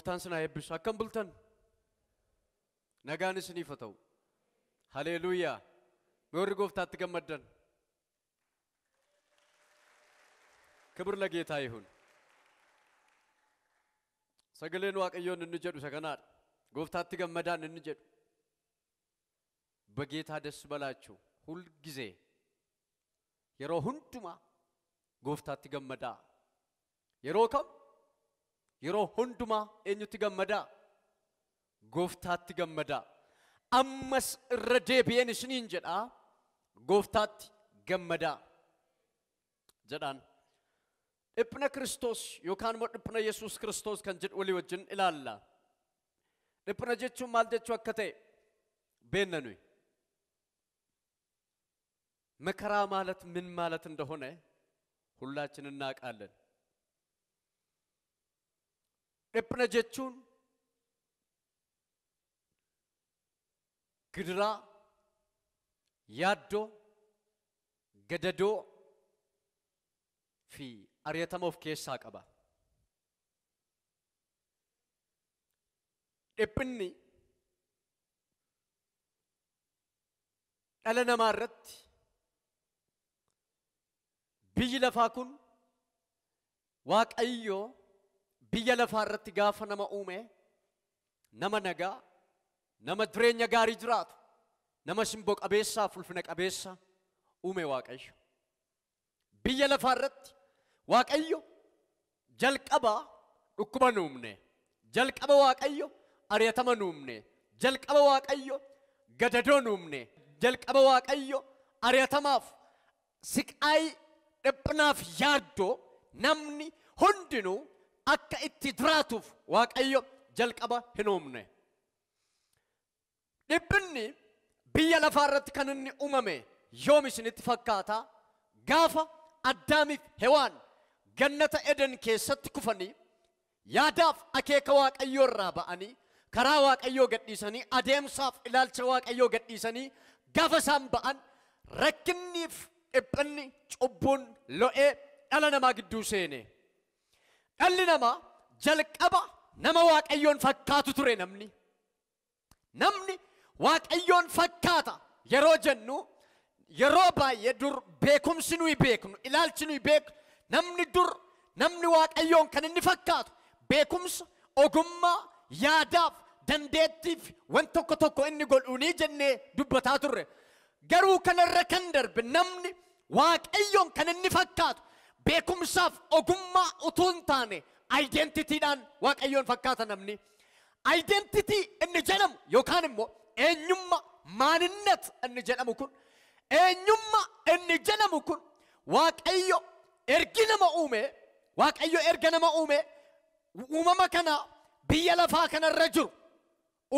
Gooftaan sinaa eebbisu. Akkam bultan? Nagaan isiniif haa ta'u. Haleluuyaa. Mee warri gooftaatti gammaddan. ክብር ለጌታ ይሁን። Sagaleen Waaqayyoon inni jedhu isa kanaadha. Gooftaatti gammadaan inni jedhu. በጌታ ደስ በላችሁ ሁልጊዜ yeroo hundumaa gooftaatti gammadaa. Yeroo kam? Yeroo hundumaa eenyutti gammadaa? Gooftaatti gammadaa. Ammas irra deebi'een isiniin jedhaa gooftaatti gammadaa jedhaan. Dhiphina Kiristoos yookaan immoo dhiphina Yesuus Kiristoos kan jedhu walii wajjin ilaalla. Dhiphina jechuun maal jechuu akka ta'e beenna nuyi. መከራ ማለት ምን ማለት እንደሆነ ሁላችን እናውቃለን። Dhiphina jechuun gidiraa, yaaddoo, gadadoo fi ari'atama of keessaa qaba. Dhiphinni dhala namaa irratti biyyi lafaa kun Waaqayyo biyya lafaa irratti gaafa nama uume nama nagaa, nama jireenya gaarii jiraatu, nama simboo qabeessaaf ulfina qabeessa uume Waaqayyo. Biyya lafaa irratti Waaqayyo jalqaba dhukkuba hin uumne, jalqaba Waaqayyo ari'atama hin uumne, jalqaba Waaqayyo gadadoo hin uumne, jalqaba Waaqayyo ari'atamaaf siqaay dhiphinaaf yaaddoo namni hundinuu akka itti jiraatuuf Waaqayyo jalqaba hin uumne. Dhiphinni biyya lafaa irratti kan inni uumame yoom isinitti fakkaata? Gaafa Addaamiif Hewaan gannata Eden keessatti kufanii yaadaaf akeeka Waaqayyoo irraa ba'anii karaa Waaqayyoo gadhiisanii adeemsaaf ilaalcha Waaqayyoo gadhiisanii gaafa isaan ba'an rakkinniif dhiphinni cubbuun lo'ee dhala namaa gidduu seene. Dhalli namaa jalqaba nama Waaqayyoon fakkaatu ture namni. Namni Waaqayyoon fakkaata yeroo jennu yeroo baay'ee dur beekumsi nuyi beeknu ilaalchi nuyi beeknu namni dur namni Waaqayyoon kan inni fakkaatu beekumsa, ogummaa, yaadaaf, dandeettiif waan tokko tokko inni godhuunii jennee dubbataa turre. Garuu kanarra kan darbe namni Waaqayyoon kan inni fakkaatu beekumsaaf ogummaa utuu hin taane aayidentitiidhaan Waaqayyoon fakkaata namni. Aayidentitii inni jedhamu yookaan immoo eenyummaa maaninnet inni jedhamu kun eenyummaa inni jedhamu kun Waaqayyo ergi nama uume, Waaqayyo erga nama uume uumama kana biyya lafaa kanarra jiru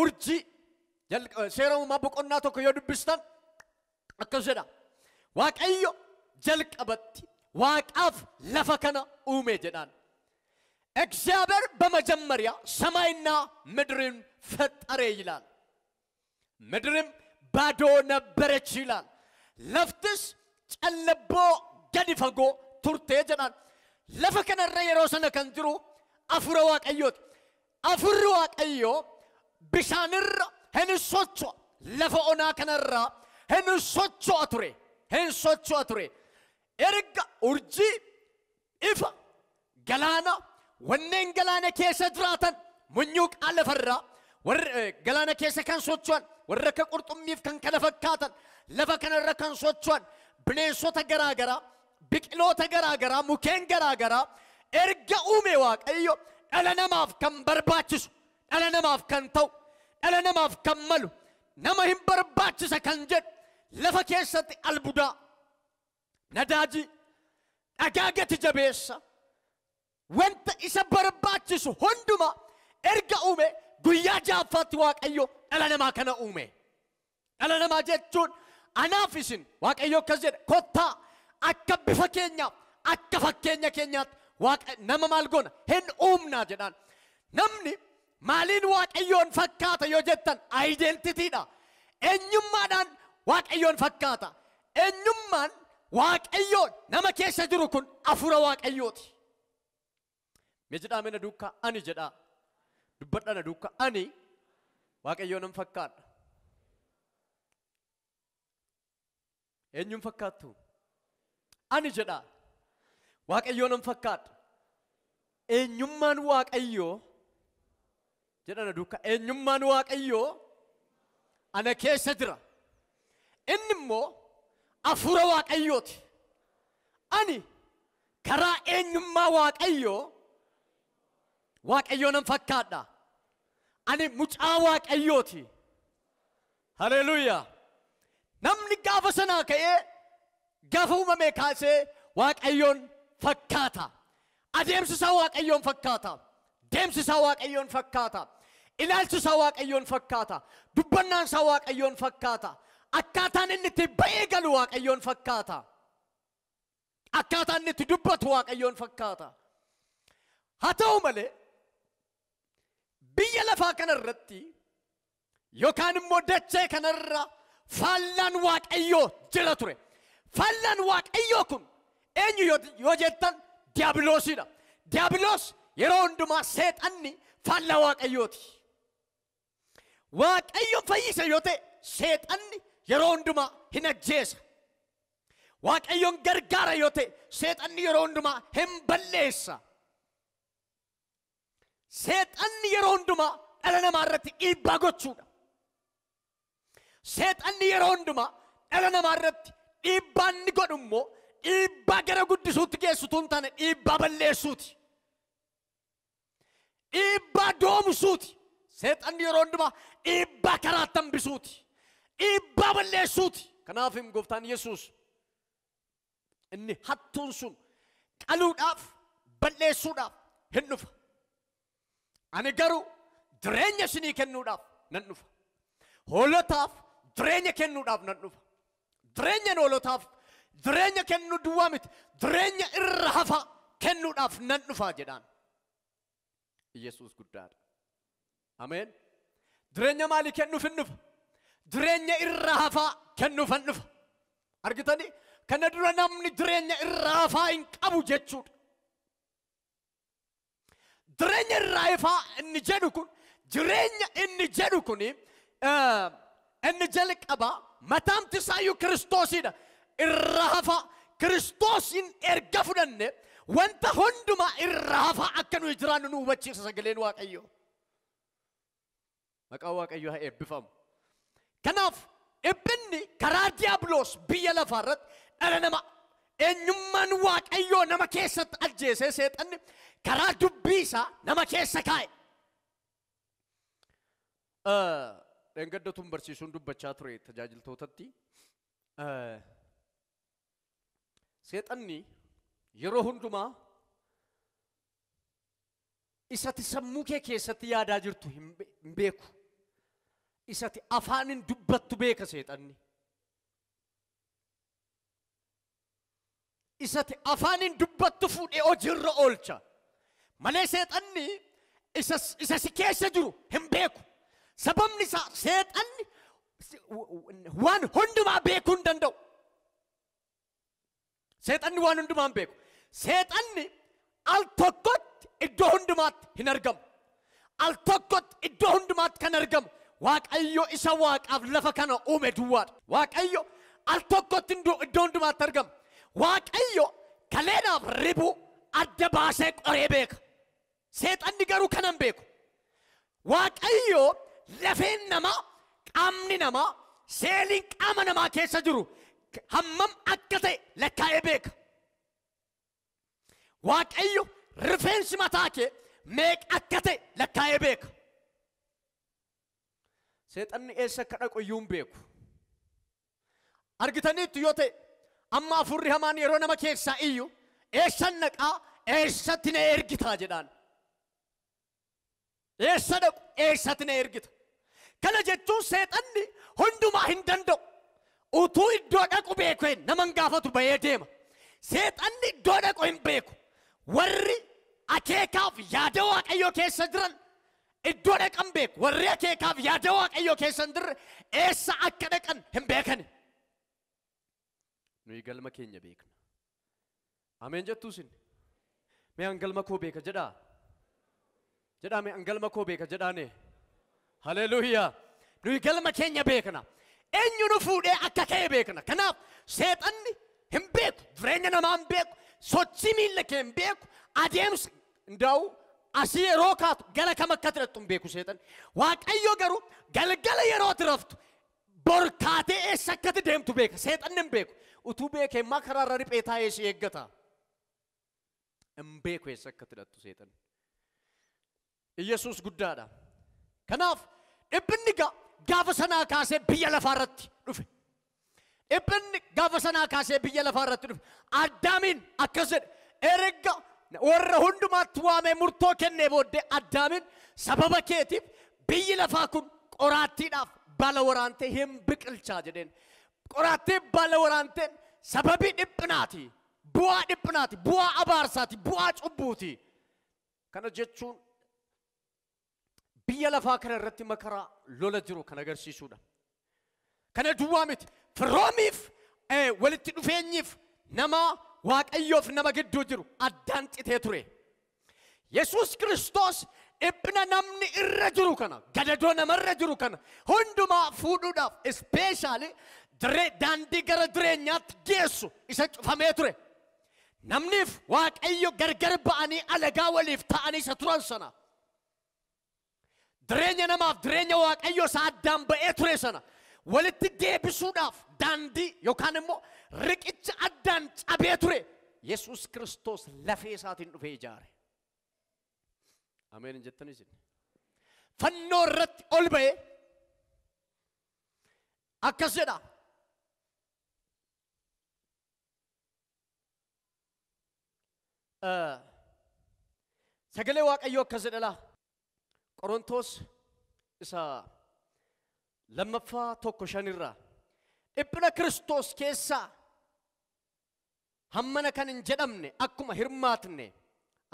urjii seera uumamaa boqonnaa tokko yoo dubbistan akkas jedha. Waaqayyo jalqabatti Waaqaaf lafa kana uume jedhaan. እግዚአብሔር በመጀመሪያ ሰማይና ምድርን ፈጠረ ይላል። ምድርም ባዶ ነበረች ይላል። Laftis callaboo gadi fagoo turte jedhaan. Lafa kanarra yeroo sana kan jiru afura Waaqayyooti. Afurri Waaqayyoo bishaanirra hin socho'a. Lafa onaa kanarra hin socho'a ture. Hin socho'a ture. Erga urjii, ifa, galaana, wanneen galaana keessa jiraatan munyuuqaa lafarraa warra galaana keessa kan socho'an warra akka qurxummiif kan kana fakkaatan lafa kanarra kan socho'an bineensota garaa garaa biqiloota garaa garaa mukkeen garaa garaa erga uume Waaqayyo dhala namaaf kan barbaachisu dhala namaaf kan ta'u dhala namaaf kan malu nama hin barbaachisa kan jedhu lafa keessatti albuudaa, nadaajii, dhagaa gati jabeessa wanta isa barbaachisu hundumaa erga uume guyyaa ja'affaatti Waaqayyo dhala namaa kana uume. Dhala namaa jechuun anaaf isin Waaqayyo akkas jedhe kottaa akka bifa keenyaaf akka fakkeenya keenyaatti Waaqa nama maal goona hin uumnaa jedhaan. Namni maaliin Waaqayyoon fakkaata yoo jettan aayidentitiidha. Eenyummaadhaan Waaqayyoon fakkaata. Eenyummaan Waaqayyoon nama keessa jiru kun afura Waaqayyooti. Mee jedhaa mina duukaa ani jedhaa. Dubbadhana duukaa ani Waaqayyoo nan fakkaadha. Eenyuun fakkaattu? Ani jedha. Waaqayyoo nan fakkaadha. Eenyummaan Waaqayyoo jedhana duukaa eenyummaan Waaqayyoo ana keessa jira. Inni immoo hafuura Waaqayyooti. Ani karaa eenyummaa Waaqayyoo Waaqayyoo nan fakkaadha. Ani mucaa Waaqayyooti. Haleluuyaa. Namni gaafa sanaa ka'ee gaafa uumame kaasee Waaqayyoon fakkaata. Adeemsi isaa Waaqayyoon fakkaata. Deemsi isaa Waaqayyoon fakkaata. Ilaalchi isaa Waaqayyoon fakkaata. Dubbannaan isaa Waaqayyoon fakkaata. Akkaataan inni itti ba'ee galu Waaqayyoon fakkaata. Akkaataan inni itti dubbatu Waaqayyoon fakkaata. Haa ta'u malee biyya lafaa kanarratti yookaan immoo dachee kanarra faallaan Waaqayyoo jira ture. Faallaan Waaqayyoo kun eenyu yoo jettan Diiyaabiloosidha. Diiyaabiloos yeroo hundumaa seexanni faallaa Waaqayyooti. Waaqayyoon fayyisa yoo ta'e seexanni yeroo hundumaa hin ajjeesa. Waaqayyoon gargaara yoo ta'e seexanni yeroo hundumaa hin balleessa. Seexanni yeroo hundumaa dhala namaa irratti dhiibbaa gochuudha. Seexanni yeroo hundumaa dhala namaa irratti dhiibbaa inni godhu immoo dhiibbaa gara guddisuutti geessitu hin taane dhiibbaa balleessuuti. Dhiibbaa doomsuuti. Seexanni yeroo hundumaa dhiibbaa karaatti hambisuuti. Dhiibbaa balleessuuti. Kanaaf gooftaan Yesuus inni hattuun sun qaluudhaaf balleessuudhaaf hin dhufa. Ani garuu jireenya isinii kennuudhaaf nan dhufa. Hoolotaaf jireenya kennuudhaaf nan dhufa. Jireenya hoolotaaf jireenya kennuu duwwaa miti, jireenya irra hafa kennuudhaaf nan dhufa jedhaan. Yesuus guddaadha. Ameen. Jireenya maalii kennuuf hin dhufa? Jireenya irra hafaa kennuuf hin dhufa. Argitanii? Kana dura namni jireenya irra hafaa hin qabu jechuudha. Jireenya irra hafaa inni jedhu kun, jireenya inni jedhu kun inni jalqaba mataamti isaayyuu Kiristoosidha. Irra hafaa Kiristoosin erga fudhanne wanta hundumaa irra hafaa akka nuyi jiraannu nu hubachiisa sagaleen Waaqayyoo. Maqaan Waaqayyoo haa eebbifamu. Kanaaf dhiphinni karaa Diiyaabiloos biyya lafaa irratti dhala namaa eenyummaan Waaqayyoo nama keessatti ajjeesee seexanni karaa dubbii isaa nama keessa kaa'e. Dheengaddatuun barsiisuun dubbachaa ture tajaajiltootatti. Seexanni yeroo hundumaa isatti sammuu kee keessatti yaadaa jirtu hin beeku. Isatti afaanin dubbattu beeka seexanni. Isatti afaanin dubbattu fuudhee hojiirra oolcha. Malee seexanni isa si keessa jiru hin beeku. Sababni isaa seexanni waan hundumaa beekuu hin danda'u. Seexanni waan hundumaa hin beeku. Seexanni al tokkotti iddoo hundumaatti hin argamu. Al tokkotti iddoo hundumaatti kan argamu Waaqayyo isa Waaqaaf lafa kana uume duwwaadha. Waaqayyo al tokkotti iddoo hundumaatti argama. Waaqayyo kaleenaaf ribuu adda baasee qoree beeka. Seexanni garuu kana hin beeku. Waaqayyo lafeen namaa, qaamni namaa, seeliin qaama namaa keessa jiru hammam akka ta'e lakkaa'ee beeka. Waaqayyo rifeensi mataa kee meeqa akka ta'e lakkaa'ee beeka. Seexanni eessa akka dhaqu iyyuu hin beeku. Argitaniittu yoo ta'e amma hafuurri hamaan yeroo nama keessaa iyyu eessan dhaqaa eessatti na ergitaa jedhaan. Eessa dhaqu eessatti na ergita. Kana jechuun seexanni hundumaa hin danda'u. Utuu iddoo dhaqu beeku nama hin gaafatu bahee deema. Seexanni iddoo dhaqu hin beeku. Warri akeekaaf yaada Waaqayyoo keessa jiran iddoo dhaqan beeku. Warri akeekaaf yaada Waaqayyoo keessa hin jirre eessa akka dhaqan hin beekani. Nuyi galma keenya beekna. Ameen jettuu isin? Mee an galma koo beeka jedhaa? Jedhame an galma koo beeka jedhaane. Haleluuyaa. Nuyi galma keenya beekna. Eenyu nu fuudhee akka ka'e beekna. Kanaaf seexanni hin beeku, jireenya namaa hin beeku, sochii miilla kee hin beeku, adeemsa ndaa'u asii yeroo kaatu gara kam akka tirattu hin beeku seexanni. Waaqayyo garuu galgala yeroo tiraftu borkaatee eessa akkati deemtu beeka. Seexanni hin beeku. Utuu beekee immoo karaarra riphee taa'ee si eeggata. Hin beeku eessa akka tirattu seexanni. Iyyasuus guddaadha. Kanaaf dhiphinni gaafa sanaa kaasee biyya lafaa irratti dhufe. Dhiphinni gaafa sanaa kaasee biyya lafaa irratti dhufe. Addaamiin akkas jedhe erga warra hundumaatti waamee murtoo kennee booddee Addaamiin sababa keetiif biyyi lafaa kun qoraattiidhaaf baala waraantee hin biqilchaa jedheen. Qoraattii baala waraanteen sababii dhiphinaati. Bu'aa dhiphinaati. Bu'aa abaarsaati. Bu'aa cubbuuti. Kana jechuun biyya lafaa kana irratti makaraa lola jiru kan agarsiisudha. Kana duwwaa miti. Firoomiif walitti dhufeenyiif nama Waaqayyoof nama gidduu jiru addaan citee ture. Yesuus Kiristoos dhiphina namni irra jiru kana, gadadoo namarra jiru kana hundumaa fuudhuudhaaf ispeeshaalii daandii gara jireenyaatti geessu isa cufamee ture. Namniif Waaqayyo gargar ba'anii alagaa waliif ta'anii isa turan sana. Jireenya namaaf jireenya Waaqayyo isa addaan ba'ee ture sana walitti deebisuudhaaf daandii yookaan immoo riqicha addaan cabee ture Yesuus Kiristoos lafee isaatiin dhufee ijaare. Ameen jettanii isin. Fannoo irratti ol ba'ee akkas jedha. Sagalee Waaqayyoo akkas jedha laa. Qorontos isa lammaffaa 1:5 irraa dhiphina Kiristoos keessaa hammana kan hin jedhamne akkuma hirmaatne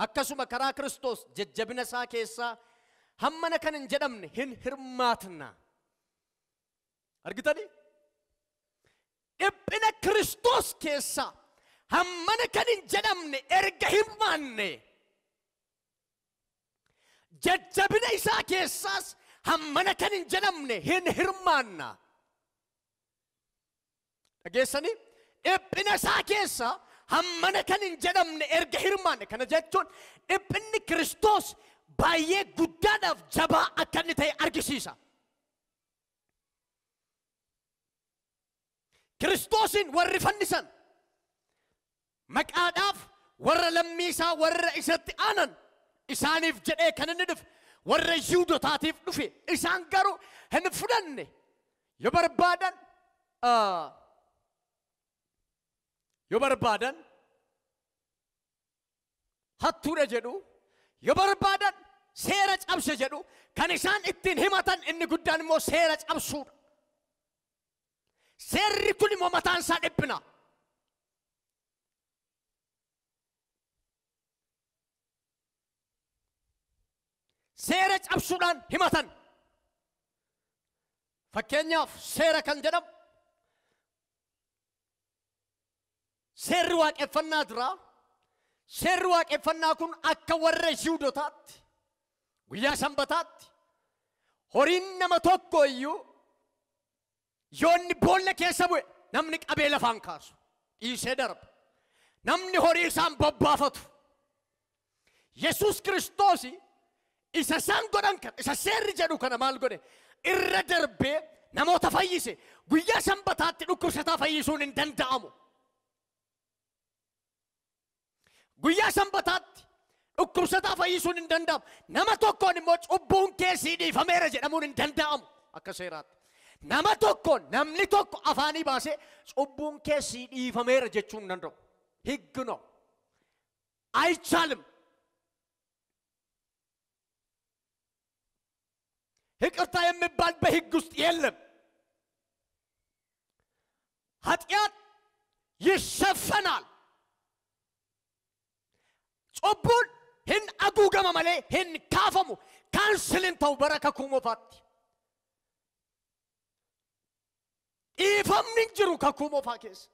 akkasuma karaa Kiristoos jajjabina isaa keessaa hammana kan hin jedhamne hin hirmaatna. Argitanii? Dhiphina Kiristoos keessaa hammana kan hin jedhamne erga hirmaanne jajjabina isaa keessaas hammana kan hin jedhamne hin hirmaanna. Dhageessanii? Dhiphina isaa keessaa hammana kan hin jedhamne erga hirmaanne. Kana jechuun dhiphinni Kiristoos baay'ee guddaadhaaf jabaa akka inni ta'e argisiisa. Kiristoosin warri fannisan maqaadhaaf warra lammii isaa warra isatti aanan isaaniif jedhee kan inni dhufe warra Yihuudootaatiif dhufe isaan garuu hin fudhanne. Yoo barbaadan hattuudha jedhu, yoo barbaadan seera cabse jedhu, kan isaan ittiin himatan inni guddaan immoo seera cabsuudha. Seerri kun immoo mataan isaa dhiphina. Seera cabsuudhaan himatan. Fakkeenyaaf seera kan jedhamu seerri waaqeffannaa jira. Seerri waaqeffannaa kun akka warra Yihuudootaatti guyyaa Sanbataatti horiin nama tokko iyyuu yoo inni boolla keessa bu'e namni qabee lafaan kaasu dhiisee darba. Namni horii isaan bobbaafatu. Yesuus Kiristoos isa isaan godhan kana, isa seerri jedhu kana maal godhe? Irra darbee namoota fayyise. Guyyaa Sanbataatti dhukkubsataa fayyisuun hin danda'amu. Guyyaa Sanbataatti dhukkubsataa fayyisuun hin danda'amu. Nama tokkoon immoo cubbuun keessii dhiifameera jedhamuun hin danda'amu akka seeraatti. Nama tokkoon namni tokko afaanii baasee cubbuun keessii dhiifameera jechuun hin danda'u. ሕግ ነው፣ አይቻልም። ይቅርታ የሚባል በሕግ ውስጥ የለም። ኃጢአት ይሸፈናል። Cubbuun hin haguugama malee hin kaafamu. Cancel hin ta'u bara kakuu moofaatti. Dhiifamni hin jiru kakuu moofaa keessa.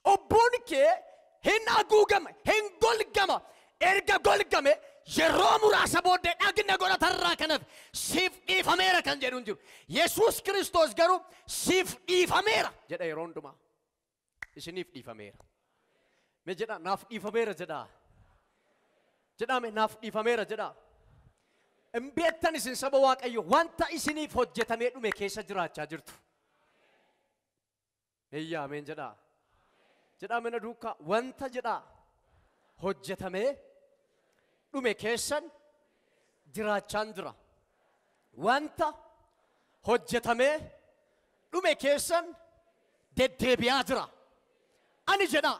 Cubbuun kee hin haguugama, hin golgama. Erga golgame yeroo muraasa booddee dhagna godhatarraa kanaaf siif dhiifameera kan jedhu hin jiru. Yesuus Kiristoos garuu siif dhiifameera jedha yeroo hundumaa. Isiniif dhiifameera. Mee jedha naaf dhiifameera jedhaa. Jedhame naaf dhiifameera jedhaa. Hin beektan isin saba Waaqayyo wanta isiniif hojjetamee dhume keessa jiraachaa jirtu. Eeyyaa ameen jedhaa. Jedhame na duukaa wanta jedhaa hojjetamee dhume keessan jiraachaan jira. Wanta hojjetamee dhume keessan deddeebi'aa jira. Ani jedhaa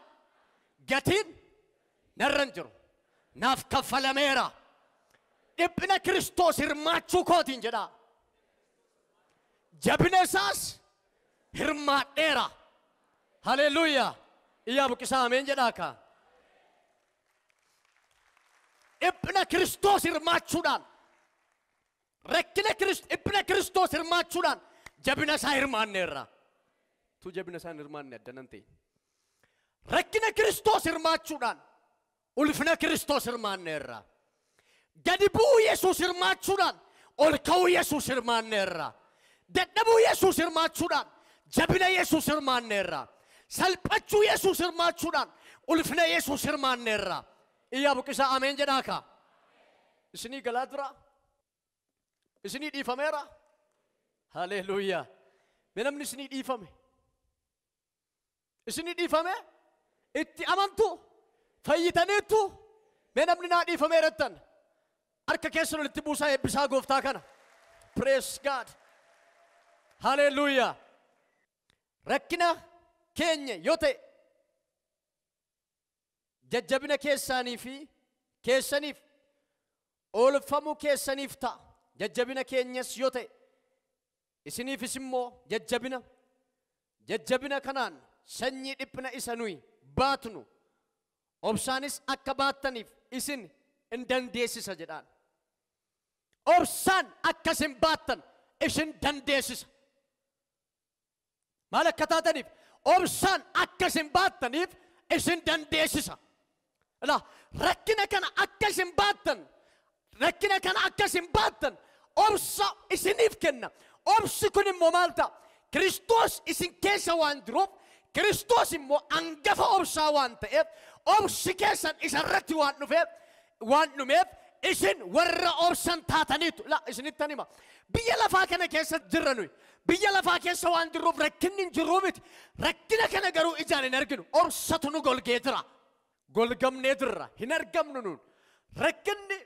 gatiin narra hin jiru. Naaf kaffalameera. Dhiphina Kiristoos hirmaachuu kootiin jedhaa. Jabina isaas hirmaadheera. Haleluuyaa. Iyyaa buqqisaa ameen jedhaa kaa. Dhiphina Kiristoos hirmaachuudhaan rakkina dhiphina Kiristoos hirmaachuudhaan jabina isaa hirmaanneerra. Tu jabina isaa hin hirmaanne addanan ta'e. Rakkina Kiristoos hirmaachuudhaan ulfina Kiristoos hirmaanneerra. Gadi bu'uu Yesuus hirmaachuudhaan ol ka'uu Yesuus hirmaanneerra. Dadhabuu Yesuus hirmaachuudhaan jabina Yesuus hirmaanneerra. Salphachuu Yesuus hirmaachuudhaan ulfina Yesuus hirmaanneerra. Iyyaa buqqisaa ameen jedhaa kaa. Isinii galaa jira? Isinii dhiifameera? Haleluuyaa. Mee namni isinii dhiifame? Isinii dhiifame? Itti amantu? Fayyitaniittu? Mee namni naa dhiifameera jettan? Harka keessan walitti buusaa eebbisaa gooftaa kana. Praise God. Haleluuyaa. Rakkina keenya yoo ta'e jajjabina keessanii fi keessaniif oolfamuu keessaniif ta'a. Jajjabina keenyas yoo ta'e isiniifis immoo jajjabina. Jajjabina kanaan sanyii dhiphina isa nuyi baatnu obsaanis akka baattaniif isin hin dandeessisa jedhaan. Obsaan akka isin baattan isin dandeessisa. Maal akka taataniif? Obsaan akka isin baattaniif isin dandeessisa. Rakkina kana akka isin baattan, rakkina kana akka isin baattan obsa isiniif kenna. Obsi kun immoo maal ta'a? Kiristoos isin keessa waan jiruuf, Kiristoos immoo hangafa obsaa waan ta'eef, obsi keessan isarratti waan dhufeef, waan dhumeef isin warra obsan taataniitu. La isinittan hima. Biyya lafaa kana keessa jirra nuyi. Biyya lafaa keessa waan jirruuf rakkinni hin jirruu miti. Rakkina kana garuu ijaan hin arginu. Obsatu nu golgee jira. Golgamnee jirra. Hin argamnu nuun. Rakkinni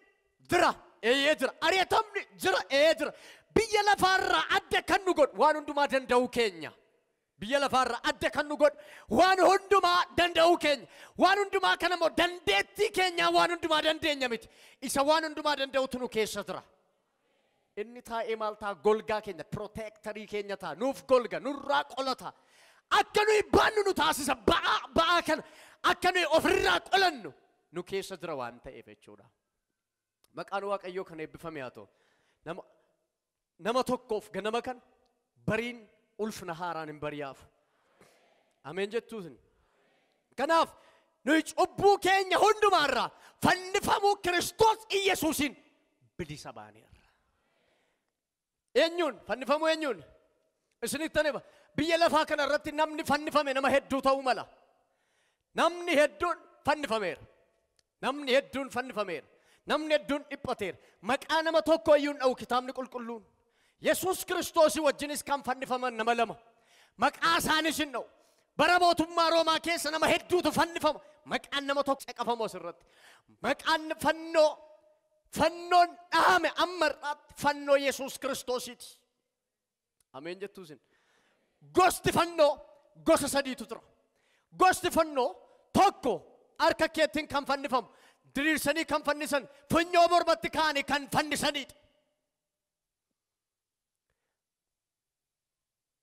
jira. Eeyyee jira. Ari'atamni jira. Eeyyee jira. Biyya lafaarraa adda kan nu godhu waan hundumaa danda'uu keenya. Biyya lafaarraa adda kan nu godhu waan hundumaa danda'uu keenya. Waan hundumaa kana immoo dandeettii keenyaa waan hundumaa dandeenya miti. Isa waan hundumaa danda'utu nu keessa jira. Inni taa'ee maal ta'a? Golgaa keenya, protectorii keenya ta'a. Nuuf golga, nurraa qolata. Akka nuyi baannu nu taasisa. Ba'aa ba'aa kana akka nuyi ofirraa qolannu nu keessa jira waan ta'eef jechuudha. Maqaan Waaqayyoo kan eebbifame haa ta'u. Nama tokkoof ganama kana bariin ulfina haaraan hin bari'aafu. Ameen jettuutin. Kanaaf nuyi cubbuu keenya hundumaarraa fannifamuu Kiristoos Iyyasuusiin bilisa baaneerra. Eenyuun? Fannifamuu eenyuun? Isinittan hima. Biyya lafaa kana irratti namni fannifame nama hedduu ta'uu mala. Namni hedduun fannifameera. Namni hedduun fannifameera. Namni hedduun dhiphateera. Maqaa nama tokko iyyuu hin dha'u kitaabni qulqulluun. Yesuus Kiristoosii wajjinis kan fannifaman nama lama. Maqaa isaanis hin dha'u. Bara mootummaa Roomaa keessa nama hedduutu fannifama. Maqaan nama tokko caqafamu asirratti. Maqaan fannoo fannoon dhahame amma irraatti fannoo Yesuus Kiristoosiiti. Ameen jettuusin. Gosti fannoo gosa sadiitu jira. Gosti fannoo tokko harka keettiin kan fannifamu, diriirsanii kan fannisan, funyoo mormatti kaa'anii kan fannisanidha.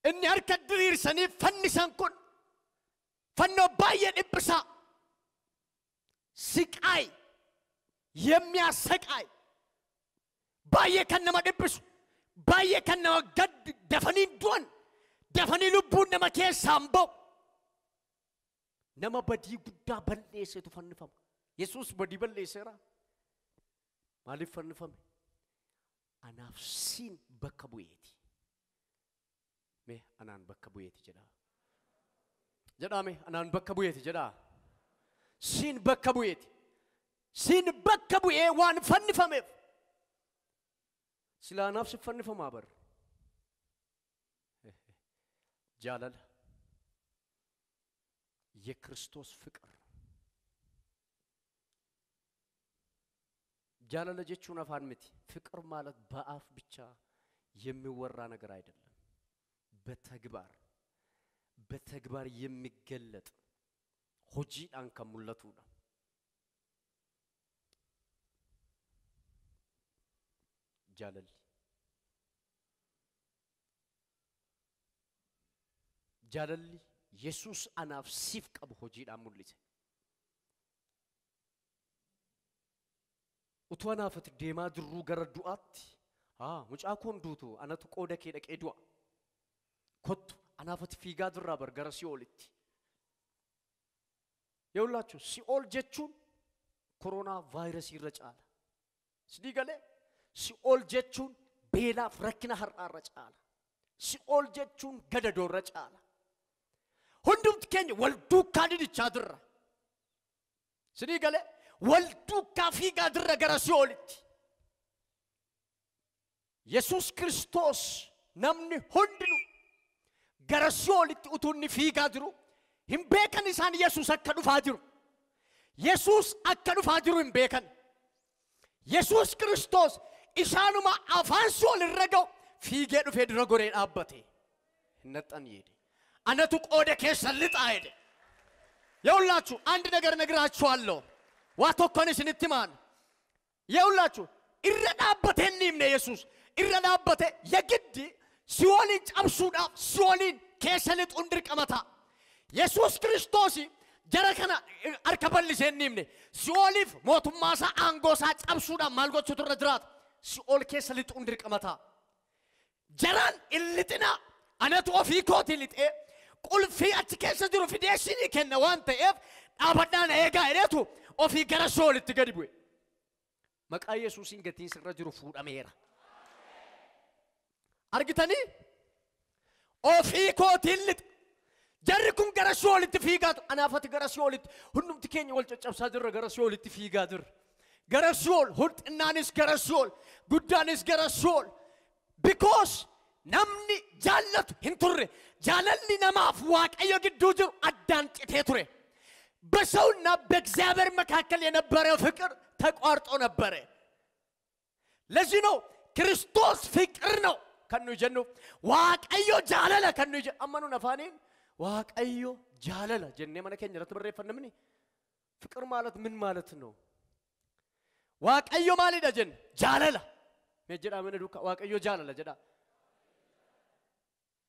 Inni harka diriirsanii fannisan kun fannoo baay'ee dhiphisaa, siqaay, የሚያሰቃይ baay'ee kan nama dhiphisu, baay'ee kan nama gad dafanii du'an, dafanii lubbuun nama keessaan ba'u, nama badii guddaa balleessetu fannifama. Yesuus badii balleesseera. Maaliif fannifame? Anaaf siin bakka bu'eeti. Mee anaan bakka bu'eeti jedhaa. Jedhaa mee anaan bakka bu'eeti jedhaa. Siin bakka bu'eeti. Siin bakka bu'ee waan fannifameef. Silaa anaaf si fannifamaa bar. Jaalala. የክርስቶስ ፍቅር jaalala jechuun afaan miti. ፍቅር ማለት በአፍ ብቻ የሚወራ ነገር አይደለም። በተግባር የሚገለጥ hojiidhaan kan mul'atudha. Jaalalli jaalalli Yesuus anaaf siif qabu hojiidhaan mul'ise. Utuu anaaf ati deemaa jirruu gara du'aatti, mucaa koon duutu anatu qooda kee dhaqee du'a. Kottu anaaf ati fiigaa jirraa bar gara si'oolitti. የሁላችሁ ሲኦል jechuun koronaa vaayirasii irra caala. Sidii galee si'ool jechuun beelaaf rakkina har'aa irra caala. Si'ool jechuun gadadoo irra caala. Hundumti keenya wal duukaa didichaa jirra. Sidii galee wal duukaa fiigaa jirra gara si'oolitti. Yesuus Kiristoos namni hundinuu gara si'oolitti utuu inni fiigaa jiru hin beekan isaan Yesuus akka dhufaa jiru. Yesuus akka dhufaa jiru hin beekan. Yesuus Kiristoos isaanuma afaan si'ool irra ga'u fiigee dhufee dura goree dhaabbate. Hin naxxan jedhe. Anatu qooda keessan lixaa jedhe. የሁላችሁ አንድ ነገር እነግራችኋለሁ። Waa tokkoon isinitti himaan. የሁላችሁ irra dhaabbatee inni himne Yesuus irra dhaabbate የግድ ሲኦልን cabsuudhaaf ሲኦልን keessa lixuun dirqama ta'a. Yesuus Kiristoos jara kana harka bal'isee inni himne si'ooliif mootummaa isaa aangoo isaa cabsuudhaan maal gochuutu irra jiraata? Si'ool keessa lixuun dirqama ta'a. Jaraan hin lixinaa anatu ofii kootii lixee qulfii achi keessa jiru fidee isinii kenna waan ta'eef dhaabadhaan eegaa jedheetu ofii gara si'oolitti gadi bu'e. Maqaa Yesuusiin gatiin sirra jiru fuudhameera. Argitanii? Ofii kootiin lixa. Jarri kun gara si'oolitti fiigaa ture. Anaaf ati gara si'oolitti hundumti keenya wal caccabsaa jirra gara si'oolitti fiigaa jirra. Gara si'ool xinnaanis gara si'ool guddaanis gara si'ool. Because namni jaallatu hin turre. Jaalalli namaaf Waaqayyo gidduu jiru addaan citee ture. በሰውና በእግዚአብሔር መካከል የነበረው ፍቅር ተቋርጦ ነበረ። ለዚህ ነው ክርስቶስ ፍቅር ነው kan nuyi jennu Waaqayyo jaalala kan nuyi jennu amma nuun afaaniin Waaqayyo jaalala jennee mana keenya irratti barreeffanna mini. ፍቅር ማለት ምን ማለት ነው? Waaqayyo maalidha jenne? Jaalala. Mee jedhaa mana duukaa Waaqayyo jaalala jedhaa.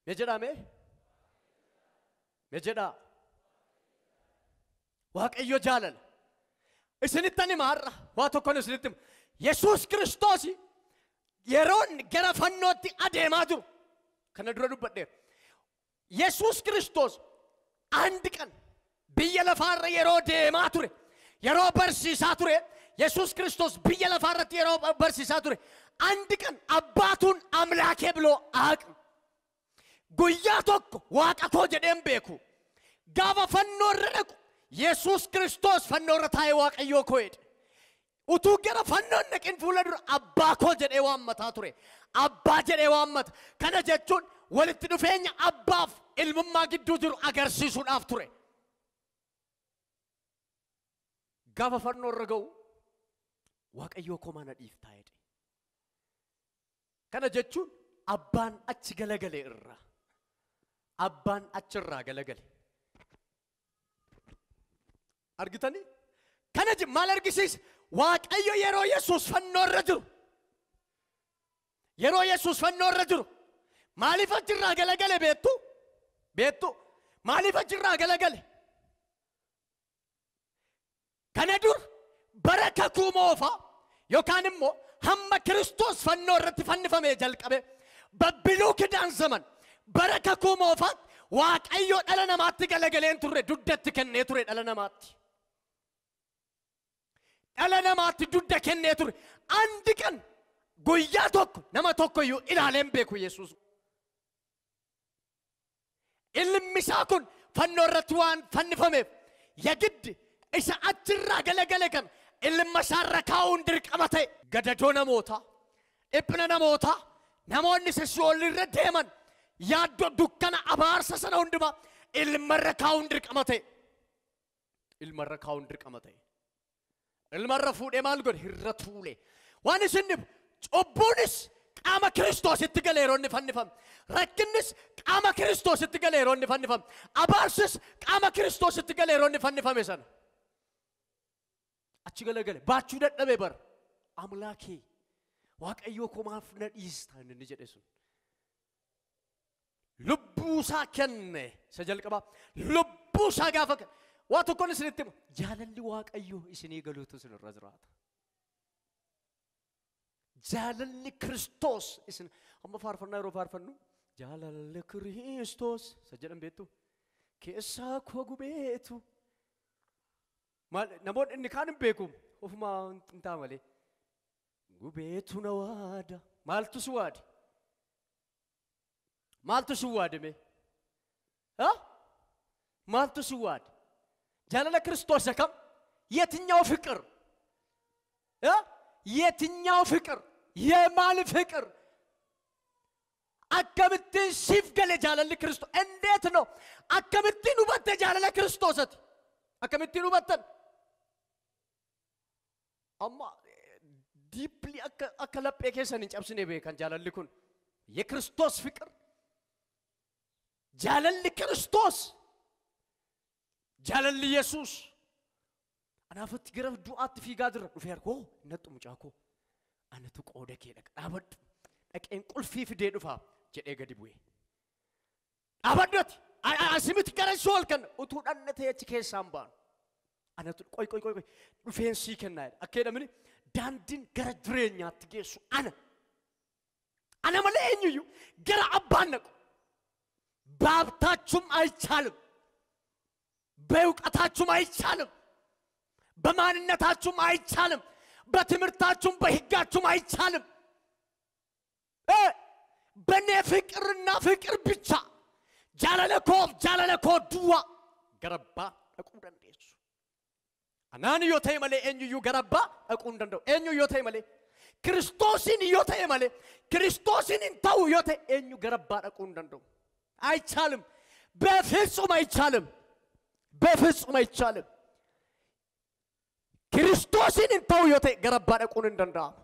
Mee jedhaa mee? Mee jedhaa. Waaqayyo jaalala. Isinittan hima har'a waa tokkoon isinitti hima. Yesuus Kiristoos yeroon gara fannootti adeemaa jiru kana dura dubbadheera. Yesuus Kiristoos አንድ ቀን biyya lafaarra yeroo deemaa ture yeroo barsiisaa ture Yesuus Kiristoos biyya lafaarratti yeroo barsiisaa ture አንድ ቀን አባቱን አምላኬ ብሎ አያውቅም። Guyyaa tokko Waaqa koo jedhee hin beeku. Gaafa fannoo irra dhaqu Yesuus Kiristoos fannoo irra taa'ee Waaqayyoo koo jedhe. Utuu gara fannoo hin dhaqin fuula dura abbaa koo jedhee waammataa ture. Abbaa jedhee waammata. Kana jechuun walitti dhufeenya abbaaf ilmummaa gidduu jiru agarsiisuudhaaf ture. Gaafa fannoo irra ga'u Waaqayyoo koo maana dhiiftaa jedhe. Kana jechuun abbaan achi galagale irra. Abbaan achirraa galagale. Argitanii? Kana maal argisiisa? Waaqayyo yeroo Yesuus fannoo irra jiru. Yeroo Yesuus fannoo irra jiru. Maaliif achirraa galagale beektu? Beektu? Maaliif achirraa galagale? Kana dur bara kakuu moofaa yookaan immoo hamma Kiristoos fannoo irratti fannifamee jalqabe በብሉይ ኪዳን ዘመን bara kakuu moofaatti Waaqayyo dhala namaatti galagalee hin turre duddatti kennee ture dhala namaatti. Dhala namaatti dugda kennee ture. Andi kan guyyaa tokko nama tokko iyyuu ilaalee hin beeku Yesuus. Ilmi isaa kun fannoo irratti waan fannifameef yagiddi isa achirraa galagale kan ilma isaarra kaa'uun dirqama ta'e. Gadadoo namootaa, dhiphina namootaa, namoonni isa si'oolirra deeman yaaddoo dukkana abaarsa sana hundumaa ilmarra kaa'uun dirqama ta'e. Ilmarra kaa'uun dirqama ta'e. Ilmarra fuudhee maal godhe? Irra tuule. Waan isin dhibu cubbuunis qaama Kiristoositti galee yeroo inni fannifame. Rakkinnis qaama Kiristoositti galee yeroo inni fannifame. Abaarsis qaama Kiristoositti galee yeroo inni fannifame sana. Achi galagale baachuu dadhabee bara. Amlaakee Waaqayyoo koo maaf na dhiista inni jedhe sun. Lubbuu isaa kenne isa jalqabaa. Lubbuu isaa gaafa kenne. Waa tokkoon isinitti hima. Jaalalli Waaqayyoo isinii galuutu isinirra jiraata. Jaalalli Kiristoos isin amma faarfannaa yeroo faarfannu jaalalli Kiristoos isa jedhan beektu keessaa koo gubeetu. Maal namoonni inni kaan hin beeku ofumaa hin ta'a malee. Gubeetu na waada. Maaltu si waade? Maaltu si waade mee? Maaltu si waade? Jaalala Kiristoos kam? የትኛው ፍቅር? የትኛው ፍቅር? የማን ፍቅር? Akkamittiin siif gale jaalalli Kiristoos? እንዴት ነው? Akkamittiin hubatte jaalala Kiristoosati? Akkamittiin hubattan? Amma deeply akka laphee keessan hin cabsine beekan jaalalli kun. የክርስቶስ ፍቅር jaalalli Kiristoos jaalalli Yesuus anaafatti gara du'aatti fiigaa jira dhufee harkoo nattu mucaa koo anatu qooda kee dhaqa dhaabadhu dhaqeen qulfii fidee dhufaa jedhee gadi bu'e. Dhaabadhu ati asimiti gara sool kan utuu dhanna ta'e achi keessaan baanu anatu qoy qoy qoy dhufeen sii kennaa jedha akka jedhamini daandiin gara jireenyaatti geessu ana. Ana malee eenyuyyuu gara abbaan naqu. በሀብታችሁም አይቻልም፣ በእውቀታችሁም አይቻልም፣ በማንነታችሁም አይቻልም፣ በትምህርታችሁም በሕጋችሁም አይቻልም። በእኔ ፍቅርና ፍቅር ብቻ jaalala koof jaalala koo duwwaa gara abbaa dhaquu dandeessu. Anaan yoo ta'e malee eenyuyyuu gara abbaa dhaquu hin danda'u. Eenyu yoo ta'e malee Kiristoosiin yoo ta'e malee Kiristoosiin hin ta'u yoo ta'e eenyu gara abbaa dhaquu hin danda'u. አይቻልም። በፍጹም አይቻልም። በፍጹም አይቻልም። ክርስቶስን እንተው yoo ta'e gara abbaa dhaquun hin danda'amu.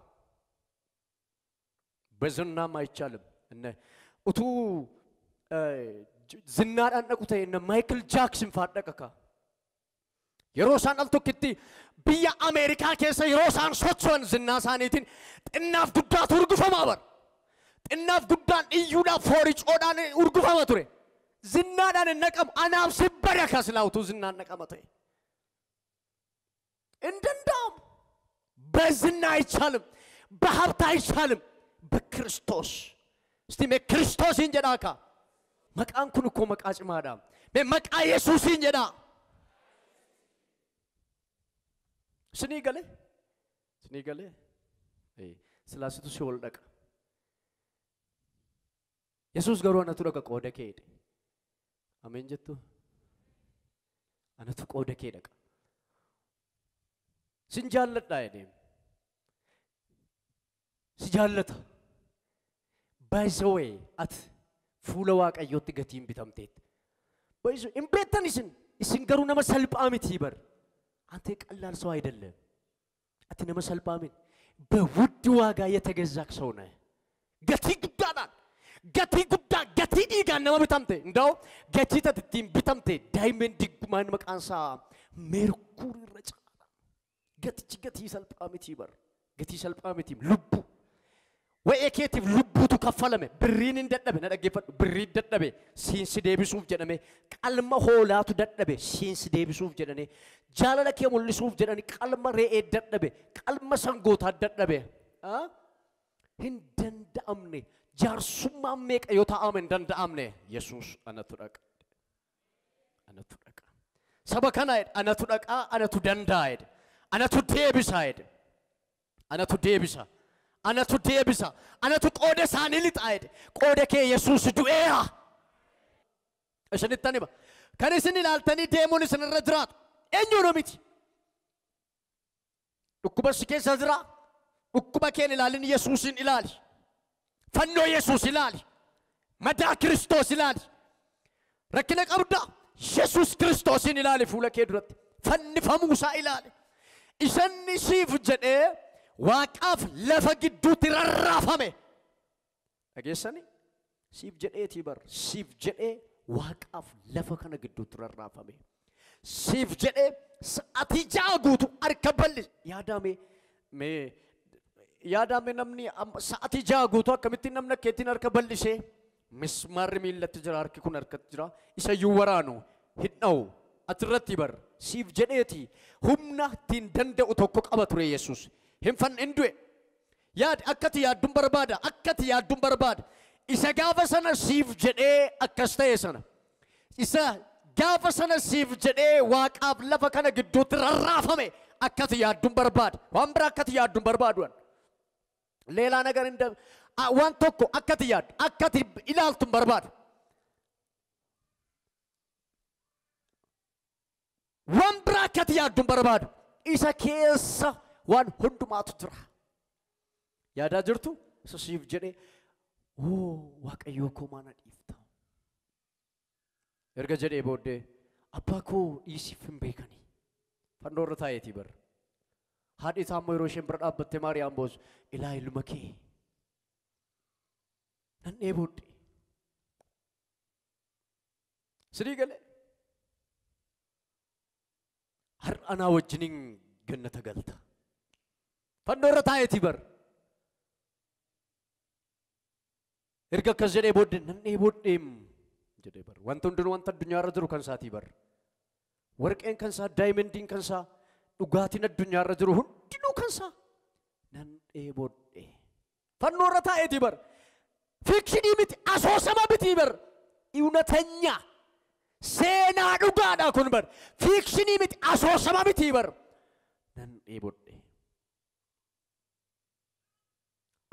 በዝናም አይቻልም። እነ utuu ዝናadhaan dhaqu ta'e እነ Maayikil Jaaksin fa'aa dhaqa kaa. Yeroo isaan al tokkitti biyya Ameerikaa keessa yeroo isaan socho'an zinnaa isaaniitiin xinnaaf guddaatu urgufamaa bara. Xinnaaf guddaan iyyuudhaaf fooricoodhaan urgufama ture. Zinnaadhaan hin naqamu. Anaaf si baraka silaa utuu zinnaan naqama ta'e. Hin danda'amu. በዝና አይቻልም። በሀብት አይቻልም። በክርስቶስ እስቲ mee Kiristoosiin jedhaa kaa. Maqaan kun ikkoo maqaa cimaadha. Mee maqaa Yesuusiin jedhaa. Isinii galee? Isinii galee? Silaasitu si ol dhaqa. Yesuus garuu anatu dhaqa qooda kee jedhe. Ameen jettu? Anatu qooda kee dhaqa. Sin jaalladhaa jedhee. Si jaallata. By the way, ati fuula Waaqayyootti gatiin bitamteetta. By the way, hin beektan isin. Isin garuu nama salphaa miti bar. አንተ ቀላል ሰው አይደለም። Ati nama salphaa miti. በውድ ዋጋ የተገዛክ ሰው ነህ። Gatii guddaadhaan gatii guddaa gatii dhiigaan nama bitamte. Ndaw gatii ati ittiin bitamte diamond gumaan maqaan isaa meerkurii irra caala. Gatichi gatii salphaa miti bar. Gatii salphaa miti lubbuu. Wa'ee keetiif lubbuutu kaffalame. Birriin hin dadhabe na dhaggeeffadhu. Birriin dadhabe siinsi deebisuuf jedhame. Qalma hoolaatu dadhabe siinsi deebisuuf jedhame. Jaalala kee mul'isuuf jedhani qalma re'ee dadhabe. Qalma sangootaa dadhabe. Hin danda'amne. Jaarsummaan meeqa yoo taa'ame hin danda'amne. Yesuus anatu dhaqa. Anatu dhaqa. Saba kana jedhe anatu dhaqaa anatu danda'a jedhe. Anatu deebisa jedhe. Anatu deebisa. Anatu deebisa. Anatu qooda isaanii lixa jedhe. Qooda kee Yesuus du'eera. Isinittan hima. Kan isin ilaaltanii deemuun isinirra jiraatu eenyuun miti. Dhukkuba si keessa jira. Dhukkuba keen ilaalin, Yesuusin ilaali. Fannoo Yesuus ilaali. Madaa Kiristoos ilaali. Rakkina qabda. Yesuus Kiristoosin ilaali fuula kee duratti. Fannifamuu isaa ilaali. Isanni siif jedhee Waaqaaf lafa gidduutti rarraafame. Dhageessanii? Siif jedheetii bar. Siif jedhee Waaqaaf lafa kana gidduutti rarraafame. Siif jedhee sa'aatii 6 guutuu harka bal'ise. Yaadame mee, yaadame, namni sa'aatii 6 guutuu akkamittiin namni akkeettiin harka bal'isee? Mismaarri miillatti jira, harki kun harkatti jira. Isa iyyuu waraanu hin dha'u. Achirratti bar siif jedheeti humna ittiin danda'u tokko qaba ture Yesuus. Hin fan hin du'e. Yaad akkati yaadduun barbaada, akkati yaadduun barbaada. Isa gaafa sana siif jedhee akkas ta'e sana. Isa gaafa sana siif jedhee Waaqaaf lafa kana gidduutti rarraafame akkati yaadduun barbaada. Waan biraa akkati yaadduun barbaadu. ሌላ ነገር እንደ waan tokko akkati yaaddu, akkati ilaaltu hin barbaadu. Waan biraa akkati yaaddu hin barbaadu. Isa keessa waan hundumaatu jira. Yaadaa jirtu? Isa siif jedhee, oo Waaqayyoo koo, maana dhiifta? Erga jedhee booddee, abbaa koo, dhiisiif, hin beekanii. Fannoo irra taa'eetii bar. Haadhi isaa immoo yeroo isheen bira dhaabbattee Maariyaam boosu, ilaa ilma kee. Nan dheebodhe. Sidii galee. Har'a anaa wajjiniin gannata galta. Fannoo irra taa'eetii bar. Erga akkas jedhee booddee, nan dheebodheem jedhee bar. Wanta hundinuu, wanta addunyaarra jiru kan isaatii bar. Warqeen kan isaa, diamondiin kan isaa, dhugaatiin addunyaarra jiru hundinuu kan isaa. Nan dheebodhe. Fannoo irra taa'eetii bar. Fiction miti, asoosama miti bar. እውነተኛ seenaa dhugaadha kun bar. Fiction miti, asoosama miti bar. Nan dheebodhe.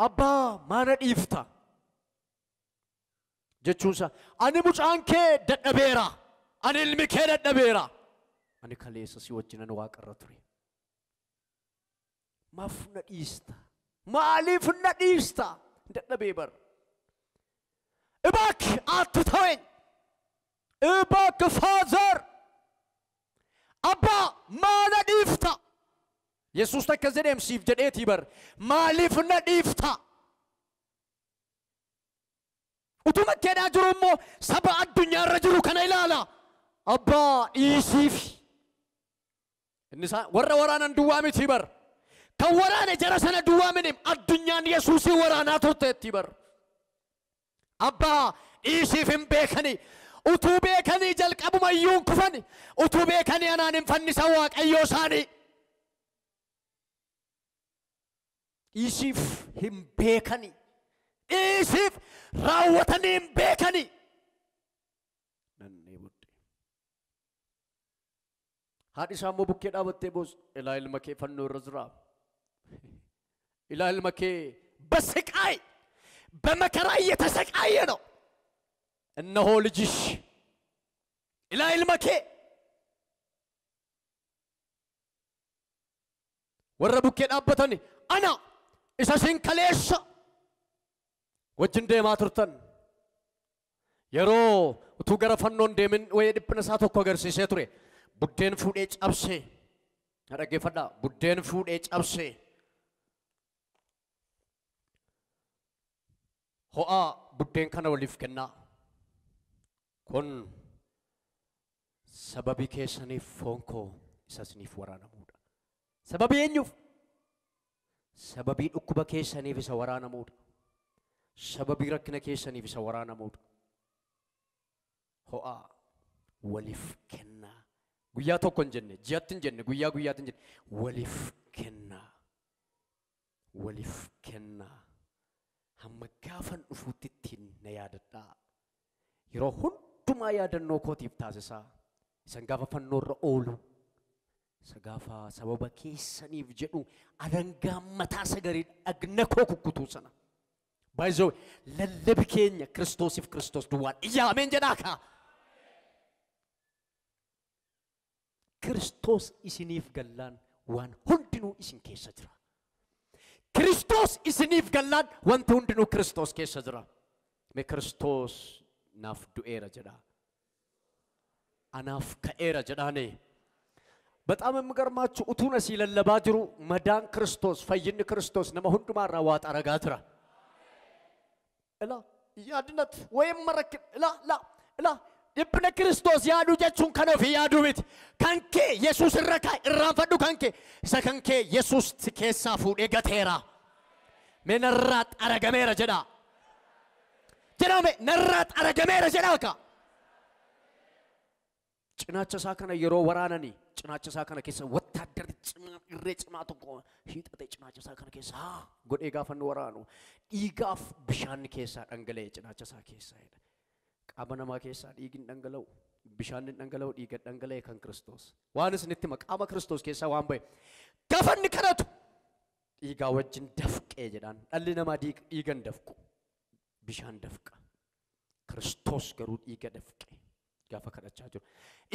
Abbaa, maana dhiifta? Jechuunsa ani mucaan kee dadhabeera. Ani ilmi kee dadhabeera. Ani kaleessa si wajjinan waaqarra ture. Maaf na dhiista? Maaliif na dhiista? Dadhabee bar. እባክህ አትተወኝ። እባክህ Father, abbaa, maana dhiifta? Yesuus takka jedheem siif jedheetii bar. Maaliif na dhiifta? Utuma keedhaa jiru immoo saba addunyaarra jiru kana ilaala. Abbaa, dhiisiif. Inni isaan warra waraanan duwwaa miti bar. Kan waraane jara sana duwwaa miti, addunyaan Yesuusii waraanaa turteetti bar. Abbaa, dhiisiif, hin beekani. Utuu beekanii jalqabuma iyyuu hin kufani. Utuu beekanii anaan hin fannisan Waaqayyoo isaanii. Dhiisiif, hin beekani. Dhiisiif, raawwatanii hin beekani. Nan dheebodhe. Haadhi isaa immoo bukkee dhaabattee boos, ilaa ilma kee fannoo irra jira. Ilaa ilma kee በስቃይ በመከራ እየተሰቃየ ነው። እነሆ ልጅሽ፣ ilaa ilma kee. Warra bukkee dhaabbatani, ana isa sin kaleessa wajjin deemaa turtan. Yeroo utuu gara fannoon deemin wayii dhiphina isaa tokko agarsiisee ture. Buddeen fuudhee cabsee, na dhaggeeffadhaa, buddeen fuudhee cabsee, ho'aa buddeen kana waliif kennaa. Kun sababii keessaniif foon koo isa isiniif waraanamuudha. Sababii eenyuuf? Sababii dhukkuba keessaniif isa waraanamuudha. Sababii rakkina keessaniif isa waraanamuudha. Ho'aa waliif kennaa. Guyyaa tokko hin jenne, ji'atti hin jenne, guyyaa guyyaatti hin jenne, waliif kennaa. Waliif kennaa. Hamma gaafan dhufuutti ittiin na yaadadhaa. Yeroo hundumaa yaadannoo kootiif taasisaa. Isan gaafa fannoo irra oolu Isa gaafa sababa keessaniif jedhu alangaa mataa sagarii dhagna koo kukkutuu sana. Baay'isoo lallabi keenya Kiristoosiif Kiristoos duwwaan. Iyyaa ameen jedhaa kaa. Kiristoos isiniif gallaan waan hundinuu isin keessa jira. Kiristoos isiniif gallaan wanti hundinuu Kiristoos keessa jira. Mee Kiristoos naaf du'eera jedhaa. Anaaf ka'eera jedhaanii. በጣም የሚገርማችሁ utuun asii lallabaa jiru madaan Kiristoos fayyinni Kiristoos nama hundumaarraa waa xaragaa jira. Ilaa yaadnat wayim marakkin ilaa laa ilaa dhiphina Kiristoos yaaduu jechuun kan ofii yaaduu miti. Kan kee Yesuus irra kaa'e irraanfadhu kan kee isa kan kee Yesuus si keessaa fuudhee gateera. Mee narraa xaragameera jedhaa. Jedhame narraa xaragameera jedhaa ka. Cinaacha isaa kana yeroo waraananii cinaacha isaa kana keessa wattaaddarri cimaa irree cimaa tokko hiixatee cinaacha isaa kana keessa haa godhee gaafa nu waraanu dhiigaaf bishaan keessaa dhangala'e cinaacha isaa keessaa jedha. Qaama namaa keessaa dhiigni dhangala'u bishaan dhangala'u dhiiga dhangala'e kan Kiristoos. Waan isinitti hima qaama Kiristoos keessaa waan ba'e. Gaafa inni kadhatu dhiigaa wajjin dafqee jedhaan dhalli namaa dhiigan dafqu bishaan dafqa. Kiristoos garuu dhiiga dafqe. Gaafa kadhachaa jiru.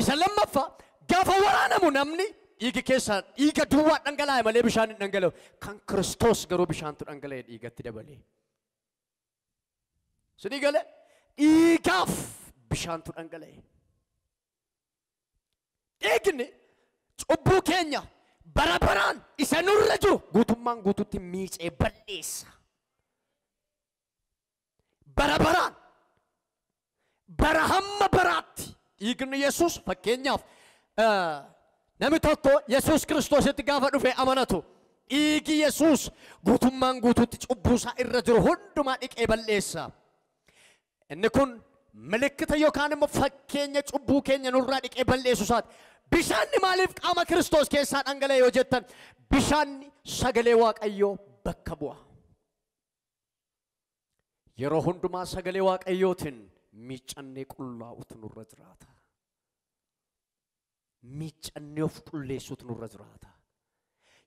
Isa lammaffaa gaafa waraanamu namni dhiigi keessaa dhiiga duwwaa dhangala'e malee bishaan hin dhangala'u. Kan Kiristoos garuu bishaantu dhangala'e dhiigatti dabalee. Sinii galee dhiigaaf bishaantu dhangala'e. Dhiigni cubbuu keenya bara baraan isa nurra jiru guutummaan guutuutti miicee balleessa. Bara baraan. Bara hamma baraatti dhiigni Yesuus fakkeenyaaf namni tokko Yesuus Kiristoositti gaafa dhufe amanatu dhiigi Yesuus guutummaan guutuutti cubbuu isaa irra jiru hundumaa dhiqee balleessa. Inni kun milikkita yookaan immoo fakkeenya cubbuu keenya nurraa dhiqee balleessu isaati. Bishaanni maaliif qaama Kiristoos keessaa dhangala'e yoo jettan bishaanni sagalee Waaqayyoo bakka bu'a. Yeroo hundumaa sagalee Waaqayyootiin miiccannee qullaa'utu nurra jiraata. Miiccannee of qulleessuutu nurra jiraata.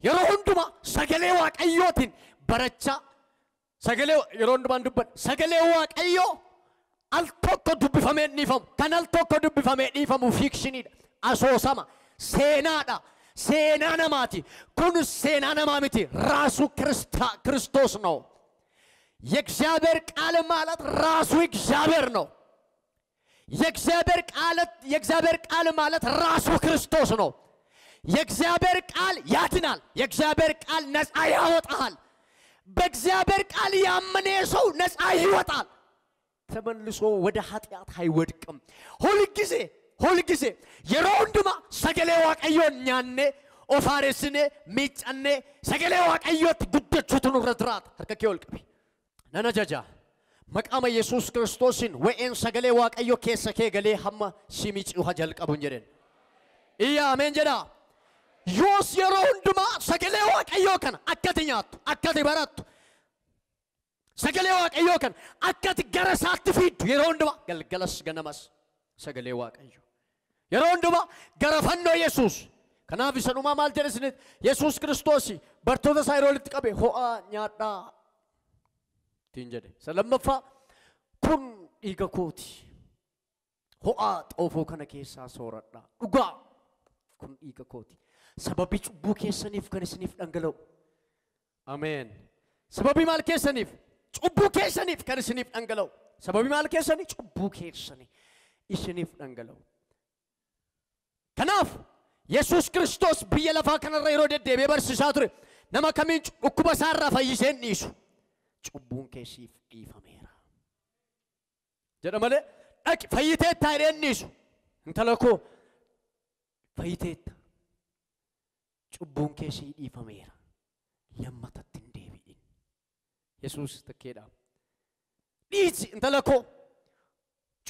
Yeroo hundumaa sagalee Waaqayyootiin barachaa sagalee yeroo hundumaan dubbadha sagalee Waaqayyoo al tokko dubbifamee dhiifamu kan al tokko dubbifamee dhiifamu fiikshiniidha. Asoosama seenaadha. Seenaa namaati. Kun seenaa namaa miti. Raasu Kiristoos ነው። የእግዚአብሔር ቃል ማለት ራሱ እግዚአብሔር ነው። የእግዚአብሔር ቃል ማለት ራሱ ክርስቶስ ነው። የእግዚአብሔር ቃል ያድናል። የእግዚአብሔር ቃል ነፃ ያወጣል። በእግዚአብሔር ቃል ያመነ ሰው ነፃ ይወጣል። ተመልሶ ወደ ኃጢአት አይወድቅም። ሁልጊዜ yeroo hundumaa sagalee Waaqayyoon nyaannee of haaressinee miiccannee sagalee Waaqayyootti guddachuutu nurra jiraata. Harka kee ol qabi. Nan ajaja maqaama Yesuus Kiristoosiin wa'een sagalee Waaqayyoo keessa kee galee hamma si miicuu haa jalqabu hin jedheen. Iyyaa ameen jedhaa. Yoos yeroo hundumaa sagalee Waaqayyoo kana akkati nyaattu, akkati barattu, sagalee Waaqayyoo kana akkati gara isaatti fiiddu yeroo hundumaa galgalas ganamas sagalee Waaqayyoo. Yeroo hundumaa gara fannoo Yesuus. Kanaaf isa dhumaa maal jedhe isinitti Yesuus Kiristoos bartoota isaa yeroo walitti qabe ho'aa nyaadhaa ittiin jedhe. Isa lammaffaa kun dhiiga kooti. Ho'aa xoofoo kana keessaa sooradhaa. Dhugaa kun dhiiga kooti. Sababii cubbuu keessaniif kan isiniif dhangala'u. Ameen. Sababii maal keessaniif? Cubbuu keessaniif kan isiniif dhangala'u. Sababii maal keessanii? Cubbuu keessanii isiniif dhangala'u. Kanaaf Yesuus Kiristoos biyya lafaa kanarra yeroo deddeebi'ee barsiisaa ture nama kamiin dhukkuba isaarraa fayyisee hin dhiisu. Cubbuun kee siif dhiifameera. Jedha malee dhaqi fayyiteetta jedhee hin dhiisu. Intala koo fayyiteetta. Cubbuun kee sii dhiifameera. Lammatatti hin deebi'in. Yesuus takkeedha. Dhiisi intala koo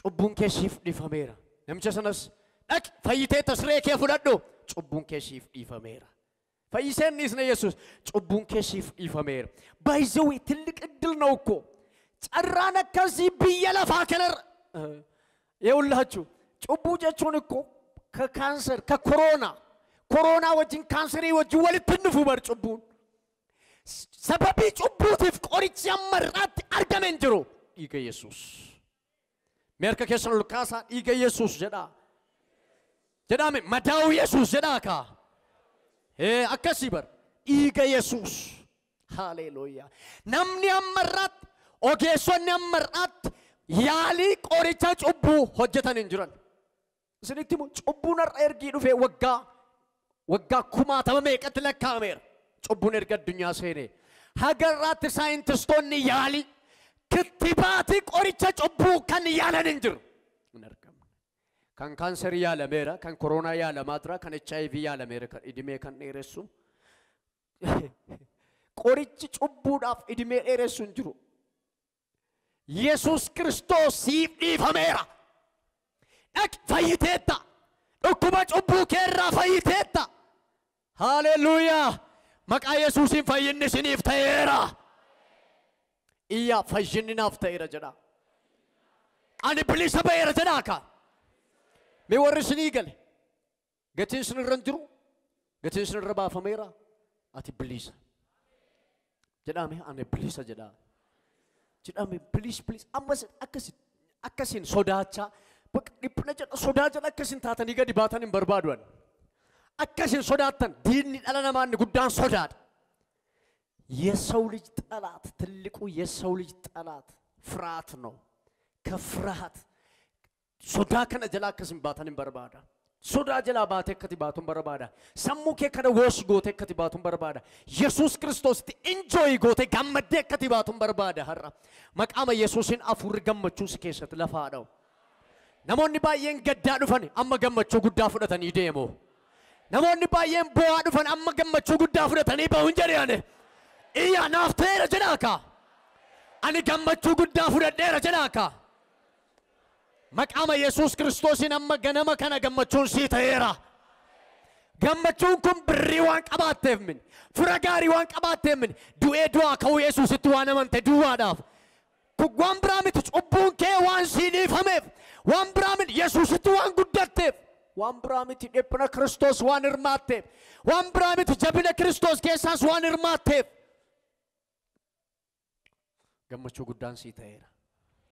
cubbuun kee siif dhiifameera. Namicha sanas dhaqi fayyiteetta siree kee fudhadhu cubbuun kee siif dhiifameera. Fayyisee hin dhiisne Yesuus cubbuun kee siif dhiifameera. ባይዘዌ ትልቅ እድል ነው እኮ carraan akkasii biyya lafaa kanarra ይኸውላችሁ cubbuu jechuun እኮ ከካንሰር ከኮሮና Koronaa wajjin kaanserii wajjin walitti hin dhufu bar cubbuun. Sababii cubbuutiif qorichi amma irraatti argame hin jiru. Dhiiga Yesuus. Mee harka keessan ol kaasaa dhiiga Yesuus jedhaa. Jedhame madaa'uu Yesuus jedhaa kaa. Akkasii bar dhiiga Yesuus. Haleluuyaa. Namni amma irraatti ogeessonni amma irraatti yaalii qoricha cubbuu hojjetan hin jiran. Isinitti himu cubbuun har'a ergii dhufee waggaa kumaatama meeqatti lakkaa'ameera. Cubbuun erga addunyaa seenee. Haga irraatti saayintistoonni yaalii kittibaatii qoricha cubbuu kan yaalan hin jiru. Hin argamne. Kan kaanserii yaalameera, kan koronaa yaalamaa jira, kan HIV yaalameera, kan idimee kan dheeressu. Qorichi cubbuudhaaf idimee dheeressu hin jiru. Yesuus Kiristoos siif dhiifameera. Dhaqi fayyiteetta. Dhukkuba cubbuu keerraa fayyiteetta. Haleluuyaa. Maqaa Yesuusiin fayyinni isiniif ta'eera. Iyyaa fayyinni naaf ta'eera jedha. Ani bilisa ba'eera jedhaa kaa. Mee warri isinii gale gatiin isin irra hin jiru gatiin isin irra baafameera ati bilisa. Jedhame ani bilisa jedhaa. Jedhame bilis bilis ammas akkasiin sodaachaa bakka dhiphina jedha sodaa jedha akkasiin taatanii gadi baatan hin barbaadu ani. Akkasiin sodaattan diinni dhala namaa inni guddaan sodaadha. የሰው ልጅ ጠላት ትልቁ የሰው ልጅ ጠላት ፍርሃት ነው። ከፍርሃት sodaa kana jalaa akkas hin baatan hin barbaada. Sodaa jalaa baatee akkati baatu hin barbaada. Sammuu kee kana woos gootee akkati baatu hin barbaada. Yesuus Kiristoositti enjoy gootee gammaddee akkati baatu hin barbaada har'a. Maqaama Yesuusiin hafuurri gammachuu si keessatti lafaa dha'u. Namoonni baay'een gaddaa dhufan amma gammachuu guddaa fudhatanii deemu. Namoonni baay'een bu'aa dhufan amma gammachuu guddaa fudhatanii bahu hin jedhani. Iyyaa naaf ta'eera jedhaa kaa. Ani gammachuu guddaa fudhadheera jedhaa kaa. Maqaama Yesuus Kiristoosiin amma ganama kana gammachuun sii ta'eera. Gammachuun kun birrii waan qabaatteef mini, fira gaarii waan qabaatteef mini, du'ee du'aa ka'uu Yesuusitti waan amante duwwaadhaaf. Kun waan biraa miti cubbuun kee waan sii dhiifameef, waan biraa miti Yesuusitti waan guddatteef, waan biraa miti dhiphina Kiristoos waan hirmaatteef, waan biraa miti jabina Kiristoos keessaas waan hirmaatteef. Gammachuu guddaan sii ta'eera.